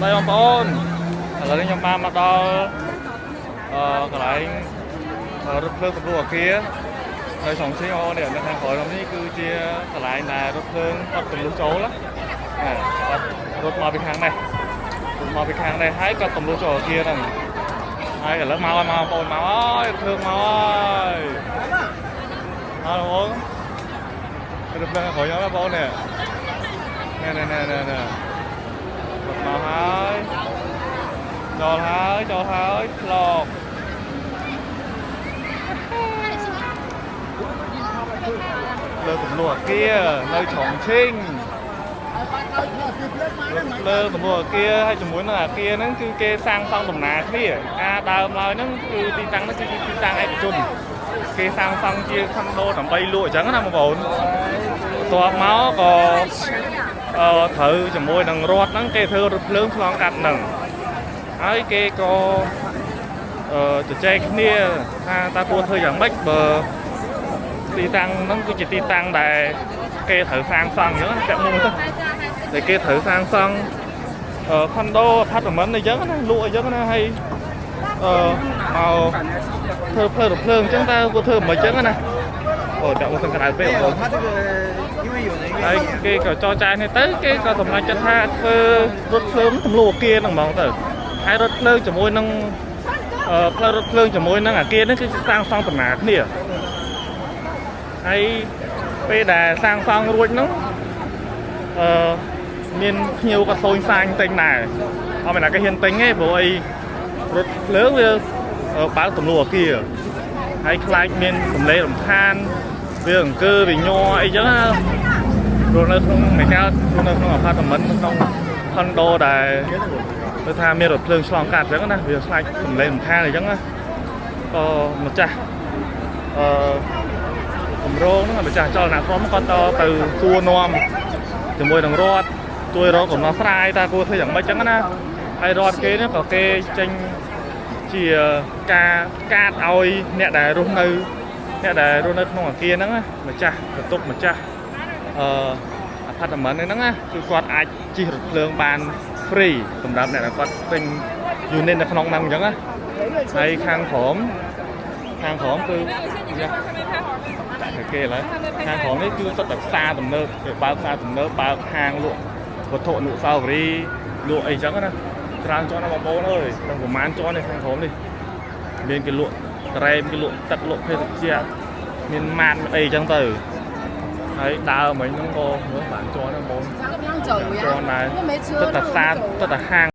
ស្ដីបងប្អូនឥឡូវនេះខ្ញុំបានមកដល់កន្លែងរថភ្លើងទម្លុះអគារនៅឆុងឈីងអូនេះនៅខាងក្រោយខ្ញុំនេះគឺជាកន្លែងដែលរថភ្លើងគាត់ទម្លុះចូលណាគាត់រត់មកពីខាងនេះរត់មកពីខាងនេះហើយគាត់ទម្លុះចូលអគារហ្នឹងហើយឥឡូវមកហើយមកបងប្អូនមកហើយរថភ្លើងមកហើយហើយបងប្អូនរថភ្លើងខាងក្រោយខ្ញុំណាបងប្អូននេះនេះនេះនេះនេះ រត់មកហើយចូលហើយចូលហើយផ្លកលើទម្លុះអគារនៅឆុងឈីងលើទម្លុះអគារហើយជាមួយនឹងអគារហ្នឹងគឺគេសាងសង់ដំណាគ្នាការដើមឡើយហ្នឹងគឺទីតាំងហ្នឹងគឺជាទីតាំងឯកជនគេសាងសង់ជាខុនដូដើម្បីលក់អញ្ចឹងណាបងប្អូនបន្ទាប់មកក៏ ត្រូវជាមួយនឹងរដ្ឋហ្នឹងគេធ្វើរថភ្លើងឆ្លងកាត់ហ្នឹងហើយគេក៏ជជែកគ្នាថាតើគួរធ្វើយ៉ាងម៉េចបើទីតាំងហ្នឹងគឺជាទីតាំងដែលគេត្រូវសាងសង់អញ្ចឹងណាពាក់មុខទៅដែលគេត្រូវសាងសង់ខុនដូអាផាតមិនអីចឹងណាលក់អីចឹងណាហើយមកធ្វើផ្លូវរថភ្លើងអញ្ចឹងតើគួរធ្វើមិនអញ្ចឹងណាអូដាក់មកទាំងក្រៅពេកបងប្អូន 他这个因为有人 ហើយគេក៏ចរចានេះទៅគេក៏សម្រេចចិត្តថាធ្វើរថភ្លើងទម្លុះអគារហ្នឹងហ្មងទៅហើយរថភ្លើងជាមួយនឹងផ្លូវរថភ្លើងជាមួយនឹងអគារហ្នឹងគឺសាងសង់ដំណើរគ្នាហើយពេលដែលសាងសង់រួចហ្នឹងអឺមានភ្ញៀវក៏សូញសាញទិញដែរអត់មានណាគេហ៊ានទិញទេព្រោះអីរថភ្លើងវាបើកទម្លុះអគារហើយខ្លាចមានសំឡេងរំខានវាអង្គើវាញ័រអីចឹងណា រស់នៅក្នុងមិនកើតរស់នៅក្នុងអាផាតមិនក្នុងខុនដូដែលគឺថាមានរថភ្លើងឆ្លងកាត់អញ្ចឹងណាវាខ្លាចសំឡេងរំខានអញ្ចឹងណាក៏ម្ចាស់អឺគម្រោងហ្នឹងម្ចាស់ចលនាក្រុមគាត់តទៅសួរនាំជាមួយនឹងរដ្ឋជួយរកកំណោះស្រាយតើគួរធ្វើយ៉ាងម៉េចអញ្ចឹងណាហើយរដ្ឋគេនេះក៏គេចេញជាការកាតឲ្យអ្នកដែលរស់នៅក្នុងអគារហ្នឹងណាម្ចាស់បន្ទប់ម្ចាស់ អាផាតមិនហ្នឹងណាគឺគាត់អាចជិះរថភ្លើងបាន free សម្រាប់អ្នកដែលគាត់ទិញ unit នៅក្នុងហ្នឹងអញ្ចឹងណាហើយខាងក្រោមខាងក្រោមគឺយ៉ាតែគេឡើយខាងក្រោមនេះគឺសុទ្ធតែផ្សារទំនើបគេបើកផ្សារទំនើបបើកហាងលក់វត្ថុអនុស្សាវរីយ៍លក់អីចឹងណាច្រើនជាន់ណាបងប្អូនអើយទាំងប្រហែលជាន់នេះខាងក្រោមនេះមានគេលក់ក្រែមគេលក់ទឹកលក់ភេសជ្ជៈមានម៉ាតមានអីចឹងទៅ ហើយដើរមិញហ្នឹងក៏មើលបានជាន់ហ្នឹងបង 走 ជាន់ដែរ 呀，又没车 ទឹកតែផ្សារទឹកតែហាង